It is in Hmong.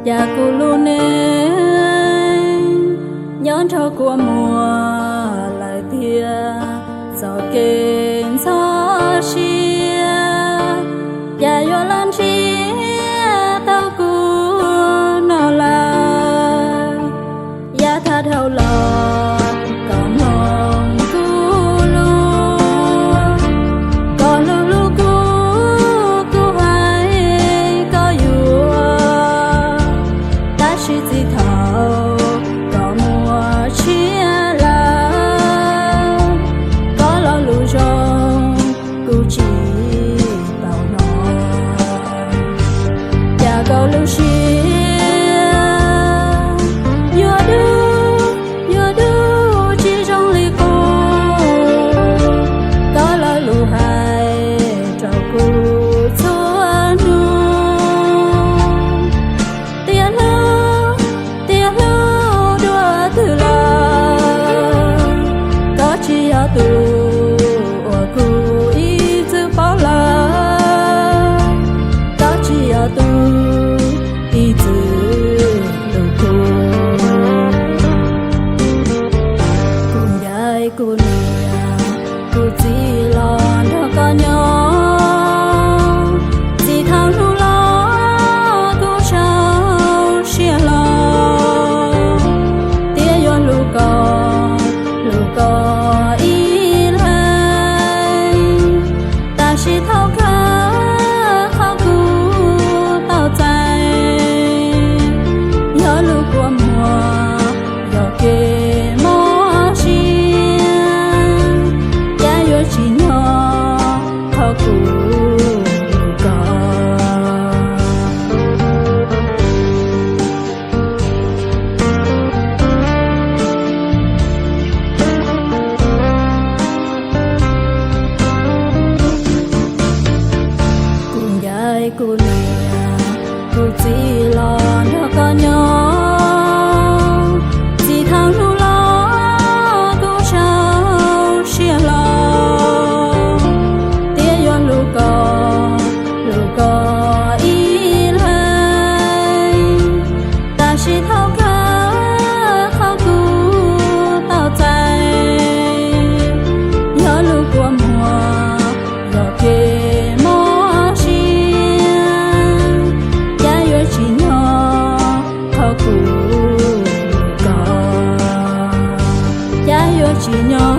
Cas kuv lub neej nyob nrog kua muag lawm tiag, txoj kev ntxhov siab, cas yuav los nrhiav tau kuv no lawm. Yav tag dhau los koj mloog kuv lus, koj hlub hlub kuv, kuv hais koj yuav. Tab sis txij thaum koj muaj tshiab lawm, koj lo lus zoo kuv tsis tau hnov. Cas koj lub siab yuav dub, yuav dub tsis zoo li qub, koj lo lus hais rau kuv txhua hnub. Tias hlub, tias hlub dua twg lawm, koj tsis yog tus uas kuv ib txwm paub lawm, koj tsis yog tus ib txwm hlub kuv. Kuv ncaim kuv niam kuv txiv los nrog koj nyob, txij thaum hnub los kuv txaus siab hlo, tias yuav hlub koj, hlub koj ib leeg. Tab sis thaum kawg qhov kuv tau txais, yog lub kua muag, yog kev mob siab, cas yuav tsim nyog qhov kuv hlub koj. Kuv ncaim kuv niam kuv txiv los nrog koj nyob, txij thaum hnub los kuv txaus siab hlo, tias yuav hlub koj, hlub koj ib leeg. Tab sis thaum kawg qhov kuv tau txais, yog lub kua muag, yog kev mob siab, cas yuav tsim nyog qhov kuv hlub koj, cas yuav tsim nyog